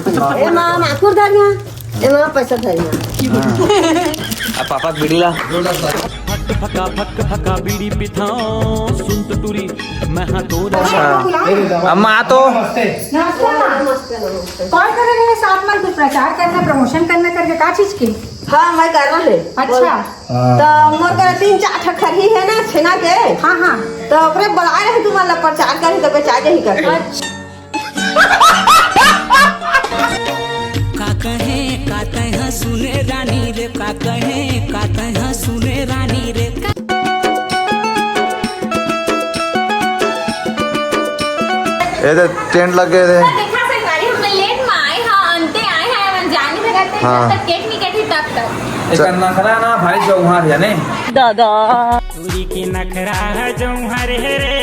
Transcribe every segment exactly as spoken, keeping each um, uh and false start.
एमा माकुर धरिया, एमा पैसा धरिया। अब पापा के बीड़ी ला। फक फका फक फका बीड़ी पिथाओ, सुन तो टूरी, मैं हाँ तो। अच्छा, अम्मा आ तो। नमस्ते। कॉल करे रहे साथ में, कुछ प्रचार करना, प्रमोशन करना करके, का चीज के? हाँ, मैं करना है। अच्छा। तो मोर करा तीन चार ठा खरही है ना छेना के। हाँ, हाँ। तो ओकरे बुलाए रहे, तुम्हारा प्रचार करे तो बेचा जाही करके। अच्छा। का कहे का तैहा सुने रानी रे, का कहे का तैहा सुने रानी रे। ए दे, टेंट लग गए थे। देखा संगवारी, हम लेट में आए हाँ, अंते आए हैं, हम जाने से करते हैं, हाँ। जब तक केक नहीं कटी तब तक। एक नखरा ना भाई, जौहर जाने। दादा। चूरी की नखरा है जौहर है रे।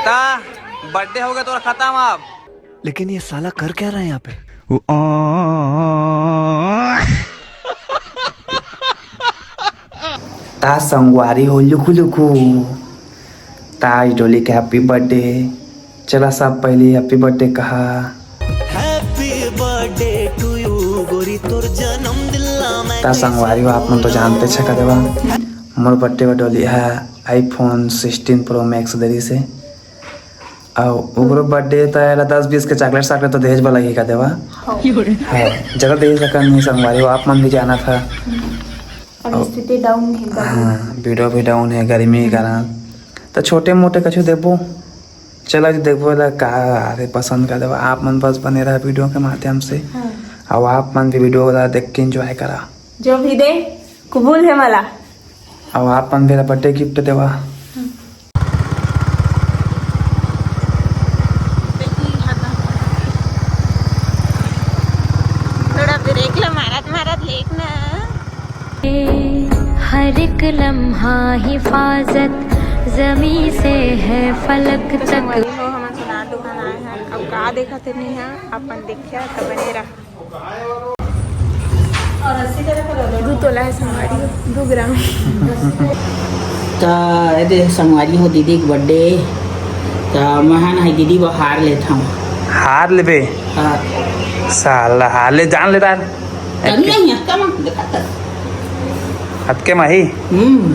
ता बर्थडे हो गया तोरा खत्म अब। लेकिन ये साला कर क्या रहा है यहाँ पे? वो, आ, ता संगवारी हो लुकु लुकु। ता आज डोली के हैप्पी बर्थडे। चला सब पहले हैप्पी बर्थडे कहा। Happy birthday to you, गोरी तोर जन्मदिन ला मैं ता संगवारी हो, आप मन तो जानते छे का देवा। मोर बर्थडे बर डोली है iPhone sixteen Pro Max दरी से। अउ ओकरो बर्थडे त एला दस बीस के चॉकलेट साकलेट तो दहेज वाला ही का देवा। हाँ। हाँ, ज्यादा दे सकन नहीं संगवारी हो, आप मन भी जाना था। अभी स्थिति डाउन है एकदम। हाँ, वीडियो भी डाउन है गर्मी के कारण। तो छोटे मोटे कछु देबो, चला जी देखबो ला का आते पसंद कर देबो। आप मन बस बने रहा वीडियो के माध्यम से। हाँ। अउ आप मन भी वीडियो ला देख के एंजॉय करा। जो भी दे, कबूल है मला। अउ आप मन भी बर्थडे गिफ्ट देवा। थोड़ा ब्रेक ला मारत मारत लेक ना। हर एक लम्हा हिफाजत जमी से है फलक तक। संगवारी हो, हमन सोनार दुकान आए हैं। अब का देखत हे नहीं है, अपन देखिया त बने रहा। दू तोला है संगवारी हो, दू ग्राम। त एदे संगवारी हो दीदी के बर्थडे, त महन है दीदी बर हार लेत हूँ। हार लेबे? हाँ। साला हार ले जान ले तार। कमी नहीं है, कम देखा कर। अतके माही? हम्म।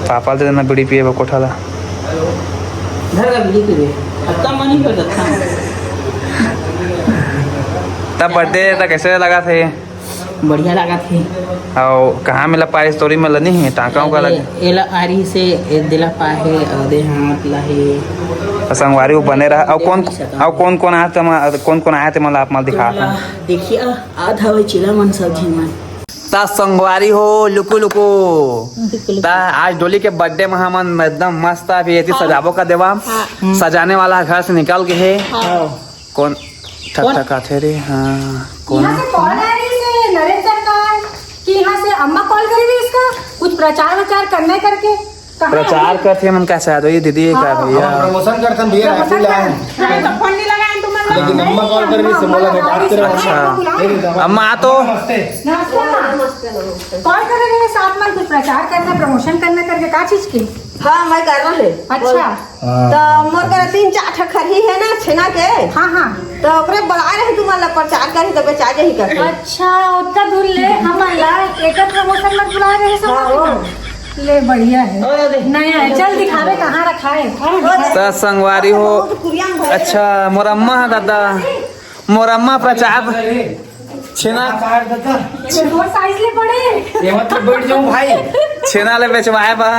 पापा दे देना बीड़ी पिए बर कोठा ला। घर का बीड़ी पीबे। अतका मन ही कर सकता। तब बर्थडे त कैसे लगा थे? बढ़िया लगा थे। अउ कहाँ मिला पाए स्टोरी में लनी है टाका उका लगे? एला आरी से ए दिला पाए है, अउ दे हाथ ला है। संगवारी वो बने रहा। अउ कौन, अउ कौन कौन आया थे, कौन कौन आया थे, मतलब आप मल दिखा। देखिए, आधा वही चिला मन सब झिमन। ता संगवारी हो, लुकु लुकु। लुकु लुकु। ता आज डोली के बर्थडे में हमन एकदम मस्त अभी एती हाँ। सजाबो का देवा। हाँ। सजाने वाला घर से निकल गए है। हाँ। कौन कौन? ठकठकाथे रे? हाँ, कौन? यहाँ से कॉल आ रही है नरेंद्र सरकार कि यहाँ से अम्मा कॉल करी रही इसका कुछ प्रचार वचार करने करके। कहाँ प्रचार है? करथे मन का शायद, ये दीदी का हाँ। भैया। हम प्रमोशन करथन भैया, प्रमोशन रायपुर ले आए हैं। कर-, हाँ, तो फोन नहीं लगाए तुम लोग। लेकिन अम्मा कॉल कर रही से बोला, मैं बात करो। अच्छा। अम्मा आ तो। नमस्ते। कॉल कर रहे हैं साथ में कुछ प्रचार करना, प्रमोशन करना करके, का चीज की? हाँ, मैं कर रहा है। अच्छा। हाँ। तो मोर करा तीन चार ठा खरही है ना छेना के। हाँ, हाँ। तो ओकरे बुलाए रहे तुम्हारा प्रचार करे तो बेचा जाही करके। अच्छा, ओतना दूर ले हमन ला एकर प्रमोशन मत बुलाए रहे सब। हाँ, हाँ। ले बढ़िया है। और दे। नया है, चल दिखावे कहाँ रखा है। हाँ, दिखा। त संगवारी हो। बहुत कुरिया में भरे। अच्छा, मोर अम्मा है दादा। मोर अम्मा प्रचार छेना। ये दो साइज ले पड़े। ये मत बैठ जाऊं भाई। छेना ले बेचवाए बा।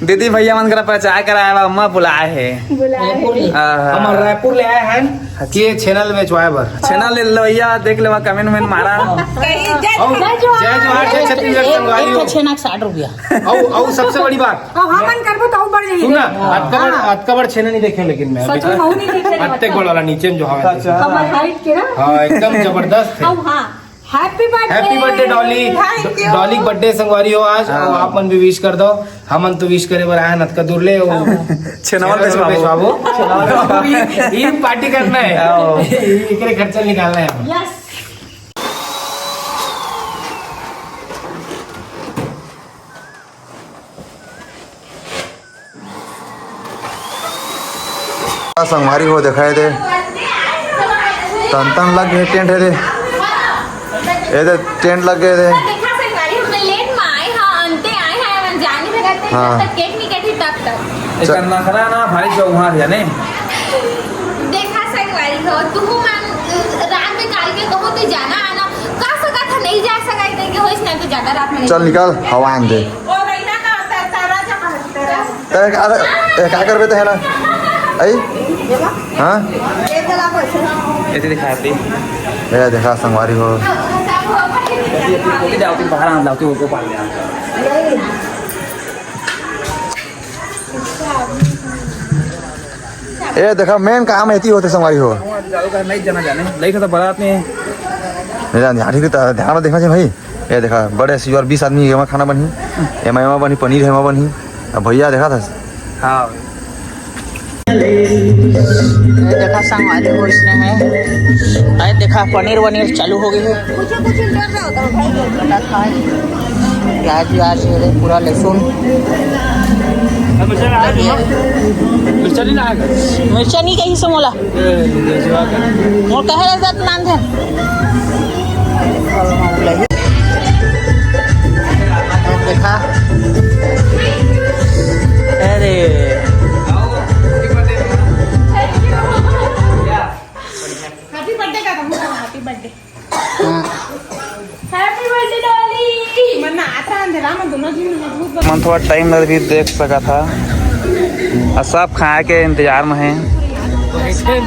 दीदी भैया मन करा प्रचार कराए बा, अम्मा बुलाए है। बुलाए है। आहा। हम रायपुर ले आए हैं कि ये छेना ले बेचवाए बर। छेना ले लो भैया, देख लेवा, कमेंट में मारा। कहीं जय और जय जोहार। जय जोहार, जय छत्तीसगढ़ एक, संगवारी एक हो। छेना के साठ रुपया। और, और सबसे बड़ी बात, अब हमन करबो त अउ बढ़ जाही। सुन ना, हाँ। अतका बड़, हाँ। अतका बड़ छेना नहीं देखे, लेकिन मैं सच में अभी बहुत नहीं देखे रे अतक बच्चा। बड़ वाला नीचे में जो हवा अच्छा। हमर हाइट के ना। हाँ, एकदम जबरदस्त है। अब हाँ, happy birthday. Happy birthday, Dolly. Thank you। Dolly के बर्थडे संगवारी हो आज, हाँ। और आप मन भी विश कर दो। हमन तो विश करे बर आए हैं, अतका दूर ले, वो छेनवा छेनवा बेचवाबो। बेचवाबो। ये, ये पार्टी करना है। हाँ। एकरे खर्चा निकालना है। यस। का संगवारी हो, देखा ये दे, तन तन लग गए टेंट है दे, ये दे टेंट लग गए दे। देखा संगवारी, हमन लेट में आए हैं, अंते आए हैं, हमन जानी भगत हाँ। जब तक केक नहीं कटी तब तक। एक नखरा ना भाई, जो वहाँ जाने। देखा संगवारी हो, तू मन रात में काल के कहो तो जाना आना, का सका था नहीं जा सका, इतने के होइस नहीं तो ज्यादा रात में नहीं। चल निकल, हवा आन दे। ए, का, ए, का करबे ते है ना? आई? हाँ? ऐसे दिखा दी। ए, देखा संगवारी हो। जाओ, तुम बाहर आ जाओ, तुम ऊपर पार ले आओ। ए, देखा, मेन काम एती होते संगवारी हो। नहीं जना जाने, लइका तो बारात में। नहीं जान, ध्यान, ठीक है, ध्यान में देखना चाहिए भाई। ये देखा, बड़े सीजन बीस आदमी एमा खाना बनही, एमा, एमा बनही, पनीर है, एमा बनही। अब भैया देखा था। हाँ। ये देखा, संगवारी हो इसने है। अरे देखा, पनीर वनीर चालू हो गई है। कुछ, कुछ डर रहा होता है भाई। प्याज व्याज, ये रे, पूरा लहसुन। मिर्चा नहीं लाएगा। मिर्चा नहीं कहीं से मोला। मोर कहे रहे जात नान थे। देखा। अरे। Happy birthday का तुम, happy birthday। हाँ। Happy birthday Dolly. मन ना आता अंधेरा में दोनों दिन मजबूत बन- मन थोड़ा टाइम लग भी देख सका था। और सब खाए के इंतजार में है।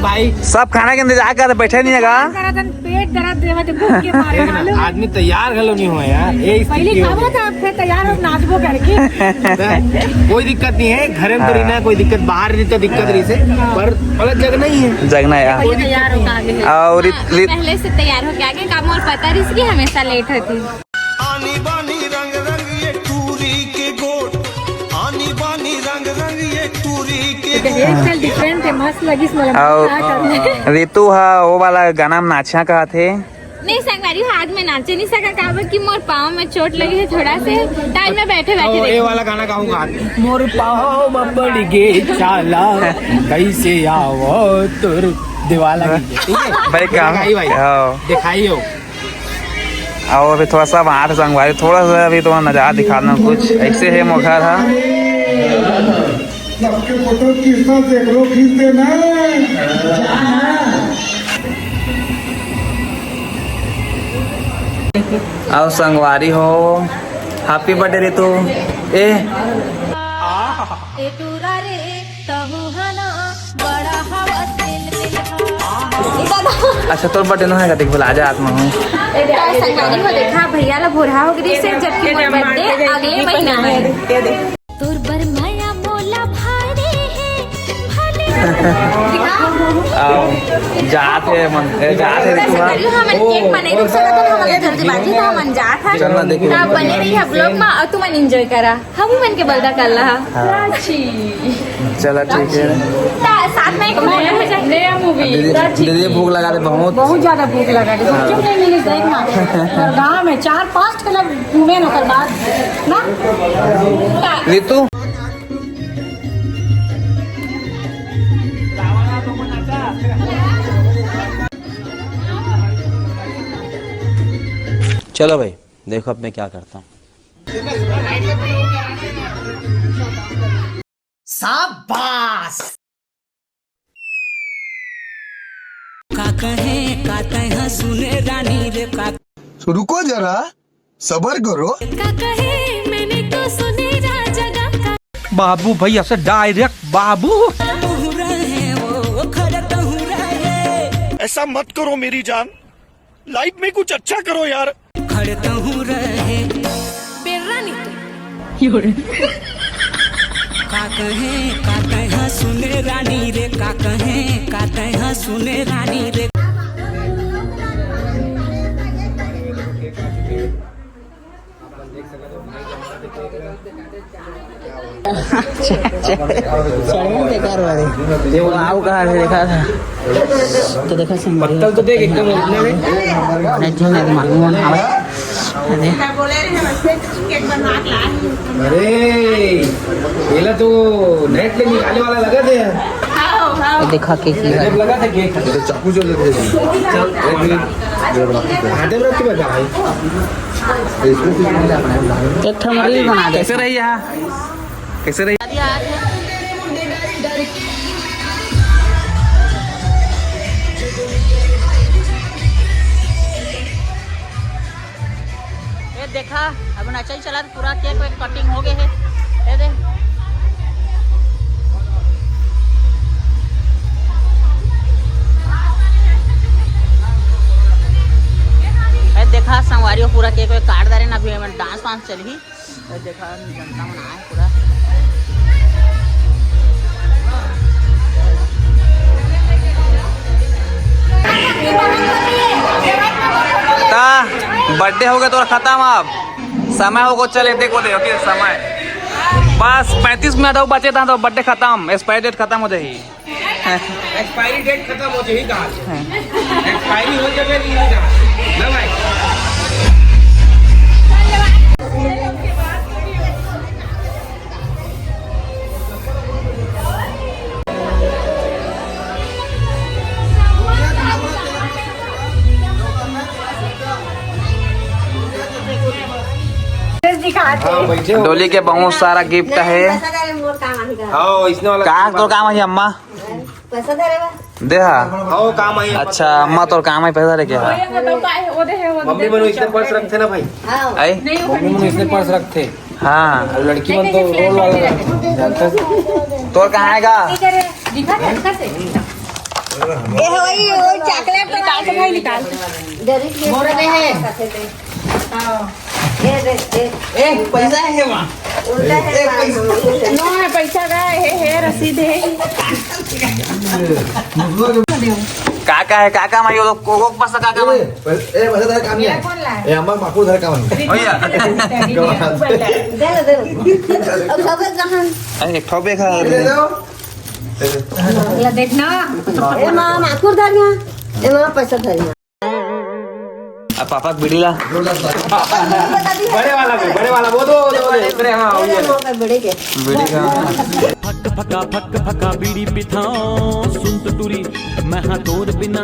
भाई। सब खाने के इंतजार कर, बैठे नहीं है का? पेट दर्द देवा थे भूख के मारे, मालूम है? आदमी तैयार घलो नहीं हुआ यार, ये स्थिति पहले हो खावा गई। था, अब फिर तैयार हो नाचबो करके। कोई दिक्कत नहीं है, घर में तो हाँ। रहना है, कोई दिक्कत, बाहर नहीं तो दिक्कत रही से, हाँ। पर मतलब जगना ही है। जगना है। पहले तैयार होके आगे है। और हाँ, इत-, इत- पहले से तैयार होके आगे, काम और पता रही कि हमेशा लेट होती। आनी बानी रंग रंग ये टूरी के गोट, आनी बानी रंग रंग ये टूरी के गोट। Hairstyle different है, मस्त लगिस मोला। और क्या करना है? रितु हा वो वाला गाना में नाचा कहा थे। नहीं संगवारी, आज मैं नाचे नहीं सका, काबर कि मोर पाँव में चोट लगे है थोड़ा से, टाइम में बैठे बैठे ओ, ये देखो। वाला गाना गाऊंगा। मोर पाँव में पड़ गे चाला, कैसे आवो तोर देवाला की, ठीक है? भाई, काम दिखाई भाई, हाँ। दिखाई हो। आओ, अभी थोड़ा सा बाहर संगवारी, थोड़ा सा अभी तुम्हारा नजारा दिखा देना, कुछ ऐसे है मोर घर हा। सबके फोटो खींचना, देख लो, खींच देना। आओ संगवारी हो, happy birthday रितु। ए ए टूरा रे, तहु हना बड़ा हवा तिल मिल हा। अच्छा, तोर birthday ना है का? देख, बोला, आजा, आत्मा हूँ। तो संगवारी हो, देखा, भैया ला भोरहा हो गई से, जबकि मोर birthday अगले महीना है। तोर बर माया मोला भारी है, भले आओ, जात है मन, ए, जात है रितु हा। संगवारी हो, हमन cake बनाई रुक सकत हन, हमन जल्दीबाजी था, हमन जात हन। चल ना, देखो। तो आप बने रहिए vlog में और तुमन enjoy करा। हम ही मन के बलदा कर ला। हाँ। चला, ठीक है। ता-, साथ में एक नया, नया movie। दीदी, दीदी भूख लगा दे बहुत। बहुत ज्यादा भूख लगा दे। हाँ। गुपचुप नहीं मिली, देख ना। और गाँव में चार पांच ठेला घूमे न ओकर बाद ना। रितु। चलो भाई, देखो अब मैं क्या करता हूँ। शाबाश। का कहे, का तैहा सुने रानी रे, का रुको जरा, सबर करो। का कहे, मैंने तो सुने राजा का। बाबू भैया से direct बाबू। मुहरा है वो, खरत मुहरा है। ऐसा मत करो मेरी जान। लाइफ में कुछ अच्छा करो यार। खड़े तहु रहे। बेर्रा नहीं तो। का कहे, का कहे, हाँ सुने रानी रे, का कहे, का कहे, हाँ सुने रानी रे। चढ़िया बेकार वाली। वो आओ कहाँ से देखा था? तो देखा संगवारी पत्तल तो देख एकदम original है। नहीं जी, नहीं मालूम है। अरे। अरे, ये ला तो net पे निकाले वाला लगा थे यार। देखा के की है। चाकू जो लेते हैं। एक मिनट। एक ठो reel बना दे। कैसे रही यहाँ? कैसे रही? ये देखा, अब नचल चला, पूरा केक वेक कटिंग हो गए है। ये दे। ये देखा, संगवारी हो पूरा केक वेक काट डारे ना, अभी हमें डांस वांस चलही। ये देखा, जनता मन आए पूरा। ता बर्थडे हो गया तोरा खत्म, अब समय हो गो चले, देखो दे, ओके, समय बस पैंतीस मिनट हो बचे था तो बर्थडे खत्म, एक्सपायरी डेट खत्म हो जाही। एक्सपायरी डेट खत्म हो जाही कहा। एक्सपायरी हो जावे नहीं कहा। ना भाई। दिखाते। हाँ, बैठे हो। डोली के बहुत सारा गिफ्ट है। पैसा दे, मोर काम आही का। हाँ, इसने वाला कहाँ काम तो काम है अम्मा? पैसा दे रे बा। दे हा। हाँ, काम आही। अच्छा अम्मा, तोर काम है पैसा लेके हा। मम्मी मनो इसने पर्स रखते ना भाई। हाँ। आई? मम्मी मनो इसने पर्स रखते। हाँ। लड़की मन तो रोल वाला जानते। तोर कहाँ आएगा? दिखा दे, अच्छा से। ये वही, वही चॉकलेट निकाल के भाई, निकाल। मोरे में है। हाँ। ये दे, दे। ए, पैसा है वहाँ। उल्टा है, ए, पैसा। नो है, पैसा का है, है, रसीद है। काका है, काका मैं ये लोग को, को पास काका मैं। ए, पैसा धर काम नहीं है। ए, अम्मा माकू धर काम नहीं। भैया। दे दो, दे दो। अब सब एक कहाँ? अरे, एक ठो भी खा दे दो। ला देखना। ए माँ, माकुर धर यहाँ। ए माँ, पैसा धर यहाँ। अब पापा के बीड़ी ला। बड़े वाला में, बड़े वाला, वो दो, वो दो, वो दो, इतने, हाँ, वो ये। बड़े के। बीड़ी का। फक फका फक फका बीड़ी पिथाओ, सुन तो टूरी, मैं हाँ तोर बिना।